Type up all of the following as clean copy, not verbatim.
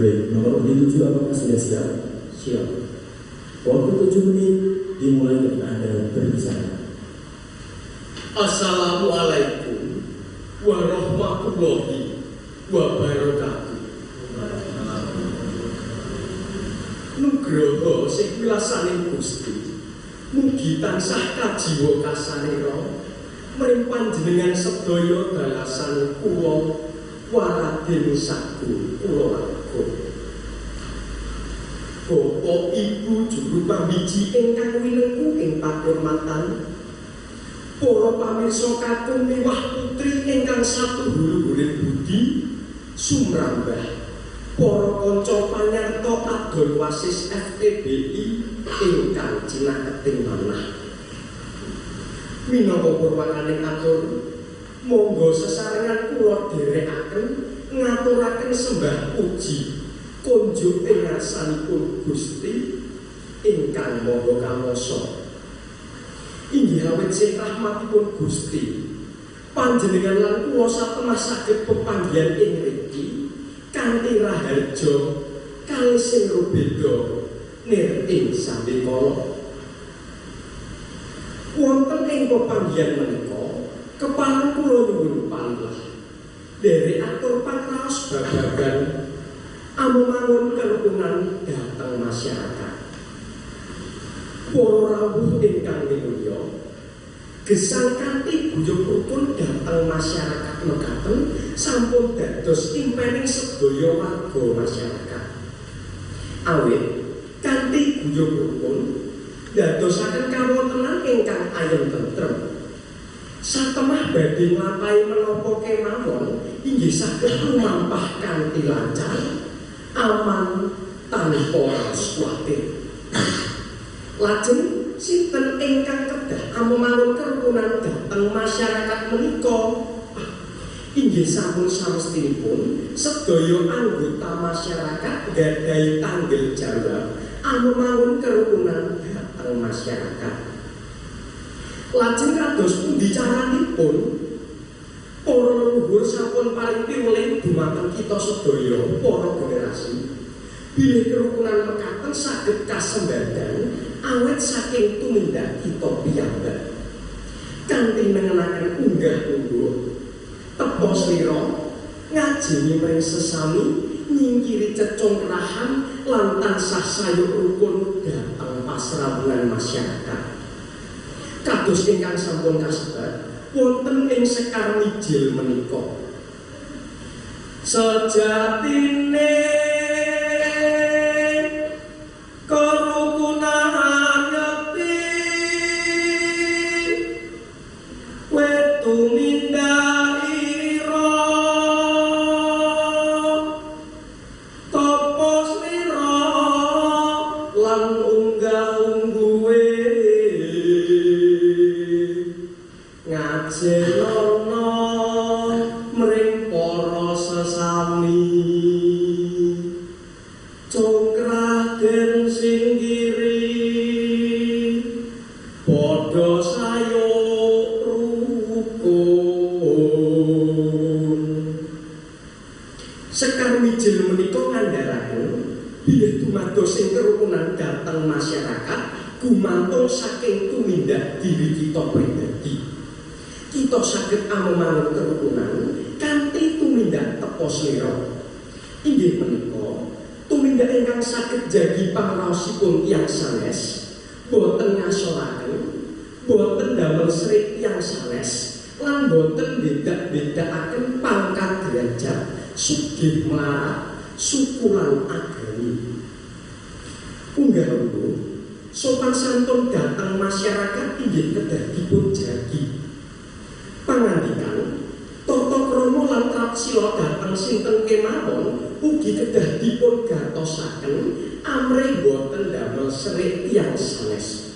Baik, nomor undi 7 apakah sudah siap? Siap. Waktu 7 menit dimulai ketika Anda berbicara. Assalamualaikum warahmatullahi wabarakatuh. Nugroho sing wilasaning Gusti, mugi tansah kajiwa kasanira mring panjenengan sedaya dalasan kula Waraden Sagung kula warga. Bapak Ibu juru pambiji ingkang winengku ing pakurmatan, para pamirsa kakung miwah putri ingkang satuhur-huring budi sumrambah, para kanca panyarta adol wasis FTBI ingkang cinaketing manah. Minangka purwakaning atur, monggo sesarengan kula dherekaken ngaturaken sembah puji kunjuk ing ngarsanipun Gusti ingkang Maha Kawasa. Inggih awit sing rahmatipun Gusti, panjenengan lan kula satemah saged pepanggihan ing mriki kanthi raharja kalih sing rubeda nir ing sambikala. Wonten ing pepanggihan menika kepareng kula nyuwun panglih dherek atur pangraos babagan amumangun kerukunan dhateng masyarakat. Para rawuh ingkang minulya, gesang kanthi guyub rukun dhateng masyarakat mekaten sampun dados impening sedaya warga masyarakat. Awit kanthi guyub rukun dadosaken kawontenan ingkang ayem tentrem. Satemah badhe nglampahi menapa kemawon inggih saged lumampah kanthi lancar, aman tanpa raos kuwatir. Lajeng sinten ingkang kedah amumangun kerukunan dhateng masyarakat menika? Inggih sampun samestinipun sedaya anggota masyarakat nggadahi tanggung jawab amumangun kerukunan dhateng masyarakat. Lajeng kados pundi caranipun? Para leluhur sampun paring piweling dumateng kita sedaya para generasi bilih kerukunan mekaten saged kasembadan awit saking tumindak kita piyambak. Kanthi nengenaken unggah-ungguh, tepa slira, ngajeni mring sesami, nyingkiri cecongkrahan lan tansah sayuk rukun dhateng pasrawungan masyarakat. Kados ingkang sampun kasebat wonten ing Sekar Mijil menika, sejatine kerukunan yekti wetu mindhaira tapa slira lan unggah-ungguhe ngajenono mring para sesami. Congkrah den singgiri padha sayuk rukun. Sekar Mijil menika ngandharaken bilih dumados ing kerukunan dhateng masyarakat gumantung saking tumindak diri kita pribadi. Kita saged amumangun kerukunan kanthi tumindak tepa slira. Inggih menika tumindak ingkang saged jagi pangraosipun tiyang sanes, boten ngasoraken, boten damel srik tiyang sanes, lan boten beda-bedakaken pangkat derajat, sugih melarat, suku lan agami. Unggah-ungguh sopan santun dhateng masyarakat inggih kedah dipun jagi. Pangandikan tata krama lan trapsila dhateng sinten kemawon ugi kedah dipun gatosaken amrih boten damel serik tiyang sanes.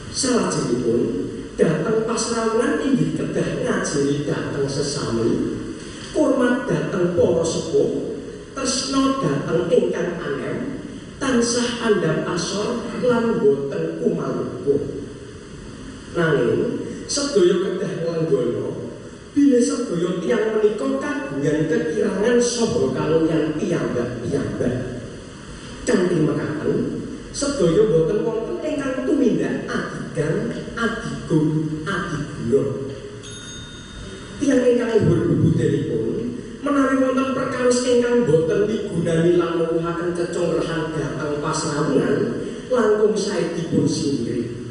Salajengipun dhateng pasrawungan inggih kedah ngajeni dhateng sesami, hormat dhateng para sepuh, tresna dhateng ingkang anem, tansah andhap asor lan boten kumalubuh. Nanging sedaya kedah nglenggana Bilih sedaya tiyang menika kagungan kekirangan saha kaluwihan piyambak-piyambak. Kanthi mekaten sedaya boten wonten ingkang tumindak adigang, adigung, adiguna. Tiyang ingkang luhur bubudenipun menawi wonten perkawis ingkang boten migunani lan nuwuhaken cecongrehan dhateng pasrawungan langkung sae dipun singkiri.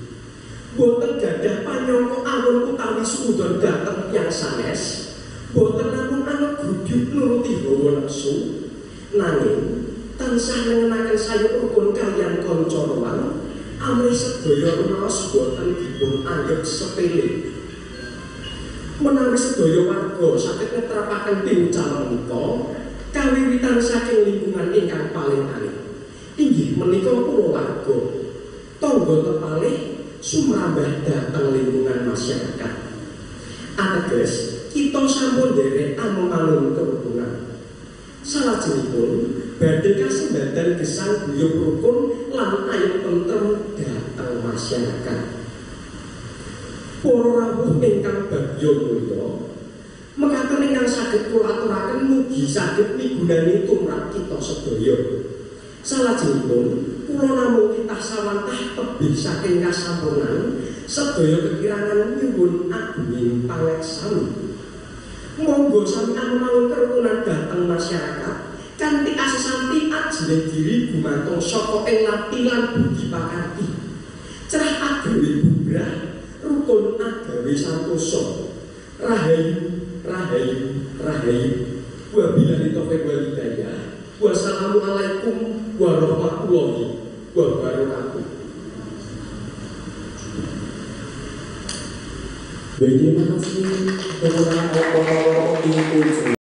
Boten gadah panyangka awun utawi suudzon dhateng tiyang sanes, boten namung anut grubyuk nuruti hawa nafsu, nanging tansah nengenaken sayuk rukun kaliyan kanca rewang, amrih sedaya rumaos boten dipun anggep sepele. Menawi sedaya warga saged netrapaken piwucal menika kawiwitan saking lingkungan ingkang paling alit, inggih menika kulawarga, tangga tepalih sumrambah dhateng lingkungan masyarakat. Ateges kita sampun nderek amangun kerukunan. Salajengipun badhe kasembadan gesang guyub rukun lan ayem tentrem dhateng masyarakat. Para rawuh ingkang bagya mulya, mekaten ingkang saged kula aturaken mugi saged migunani tumrap kita sedaya. Salajengipun kula namung kitah sawantah tebih saking kasampurnan sedaya kekirangan nyuwun agunging pangeksami. Monggo sami amangun kerukunan dhateng masyarakat kanthi asesanti ajrih diri gumantung saka ing lati lan budi pakarti. Cerah agawe bubrah, rukun agawe santosa. Rahayu, rahayu, rahayu. Wabillahi taufiq wal hidayah. Wassalamualaikum warahmatullahi wabarakatuh. Baik, terima kasih kepada